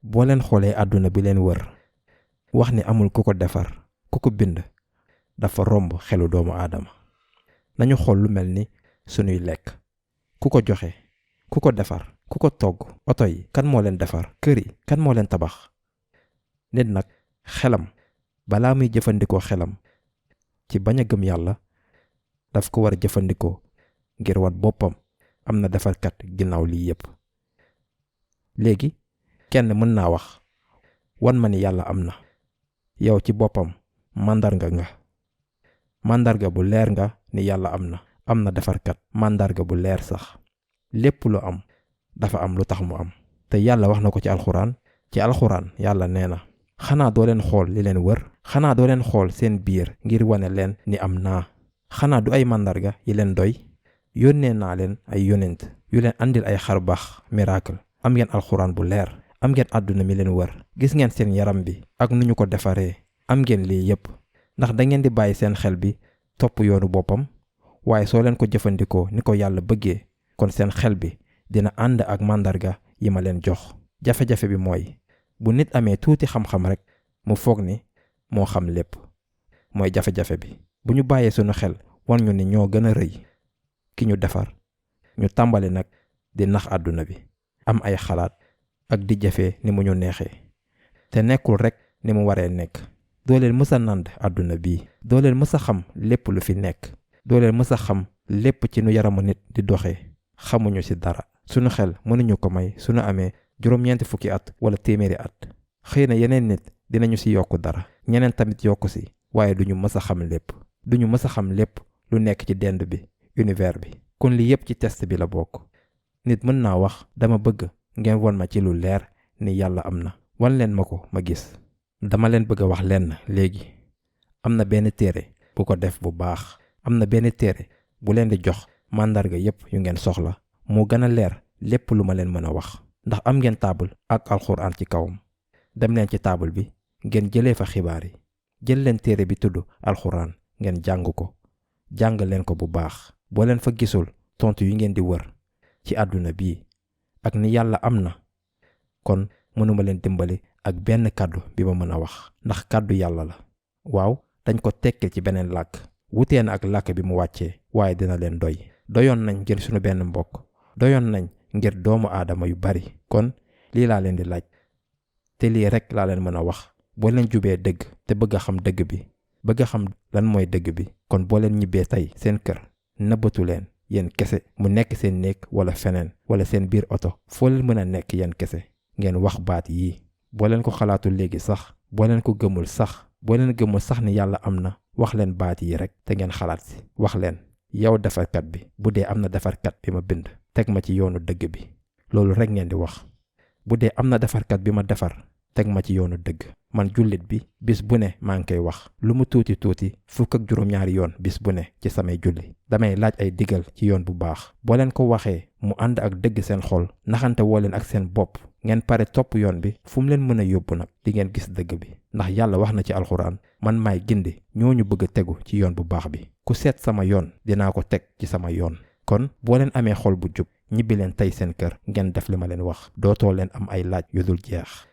boo leen xoolee àdduna bi leen wër wax ni amul ku ko defar ku ko bind dafa romb xelu doomu aadama. nañu xool lu mel ni sunuy lekk ku ko joxe ku ko defar ku ko togg. oto yi kan moo leen defar, kër yi kan moo leen tabax. nit nag xelam balaa muy jëfandikoo xelam ci bañ a gëm yàlla daf ko war a jëfandikoo ngir wat boppam am na defarkat ginnaaw lii yépp. léegi kenn mën naa wax wan ma ni yàlla am na. yow ci boppam màndarga nga. màndarga bu leer nga ni yàlla am na defarkat. màndarga bu leer sax. lépp lu am dafa am lu tax mu am. te yàlla wax na ko ci alxuraan. yàlla nee na xanaa doo leen xool li leen wër. xanaa doo leen xool seen biir ngir wane leen ni am naa. xanaa du ay màndarga yi leen doy. yónnee naa leen ay yonent yu leen andil ay xarbaax miracle. am ngeen alxuraan bu leer. am ngeen àdduna mi leen wër. gis ngeen seen yaram bi ak nu ñu ko defaree. am ngeen lii yépp ndax da ngeen di bàyyi seen xel bi topp yoonu boppam. waaye soo leen ko jëfandikoo ni ko yàlla bëggee kon seen xel bi dina ànd ak màndarga yi ma leen jox. jafe-jafe bi mooy bu nit amee tuuti xam-xam rek mu foog ni moo xam lépp. mooy jafe-jafe bi bu ñu bàyyee sunu xel wan ñu ni ñoo gën a rëy ki ñu defar ñu tàmbali nag di nax àdduna bi. am ay xalaat ak di jëfee ni mu ñu neexee te nekkul rek ni mu waree nekk. doo leen mës a nànd àdduna bii. doo leen mës a xam lépp lu fi nekk. doo leen mës a xam lépp ci nu yaramu nit di doxee. xamuñu ci dara. sunu xel mënuñu ko may sunu amee juróom-ñeenti fukki at wala téeméeri at. xëy na yeneen nit dinañu ci yokk dara. ñeneen tamit yokku ci. waaye duñu mës a xam lépp. duñu mës a xam lépp lu nekk ci dend bi univers bi. kon li yépp ci test bi la bokk. nit mën naa wax dama bëgg ngeen won ma ci lu leer ni yàlla am na. wan leen ma ko ma gis. dama leen bëgg a wax lenn léegi. am na benn téere bu ko def bu baax. am na benn téere bu leen di jox màndarga yépp yu ngeen soxla. moo gën a leer lépp lu ma leen mën a wax. ndax am ngeen taabal ak alxuraan ci kawam. dem leen ci taabal bi ngeen jëlee fa xibaar yi. jël leen téere bi tudd alxuraan ngeen jàng ko. jàng leen ko bu baax. boo leen fa gisul tontu yi ngeen di wër ci àdduna bii ak ni yàlla am na kon mënuma leen dimbali ak benn kàddu bi ma mën a wax. ndax kàddu yàlla la. waaw dañ ko tekkil ci beneen làkk. wutee na ak làkk bi mu wàccee. waaye dina leen doy. doyoon nañ ngir sunu benn mbokk. doyoon nañ ngir doomu aadama yu bari. kon lii laa leen di laaj. te lii rek laa leen mën a wax. boo leen jubee dëgg te bëgg a xam dëgg bi. bëgg a xam lan mooy dëgg bi. kon boo leen ñibbee tey seen kër nëbbatu leen yéen kese. mu nekk seen néeg wala feneen wala seen biir oto. foo leen mën a nekk yéen kese. ngeen wax baat yii. boo leen ko xalaatul léegi sax. boo leen ko gëmul sax. boo leen gëmul sax ni yàlla am na. wax leen baat yi rek te ngeen xalaat si. wax leen yow defarkat bi bu dee am na defarkat bi ma bind teg ma ci yoonu dëgg bi. loolu rek ngeen di wax. bu dee am na defarkat bi ma defar teg ma ci yoonu dëgg. man jullit bi bis bu ne maa ngi koy wax. lu mu tuuti tuuti 12 yoon bis bu ne ci samay julli. damay laaj ay digal ci yoon bu baax. boo leen ko waxee mu ànd ak dëgg seen xol. naxante woo leen ak seen bopp. ngeen pare topp yoon bi fu mu leen mën a yóbbu nag di ngeen gis dëgg bi. ndax yàlla wax na ci alxuraan man maay gindi ñooñu bëgg a tegu ci yoon bu baax bi. ku seet sama yoon dinaa ko teg ci sama yoon. kon boo leen amee xol bu jub ñibbi leen tey seen kër ngeen def li ma leen wax. dootoo leen am ay laaj yu dul jeex.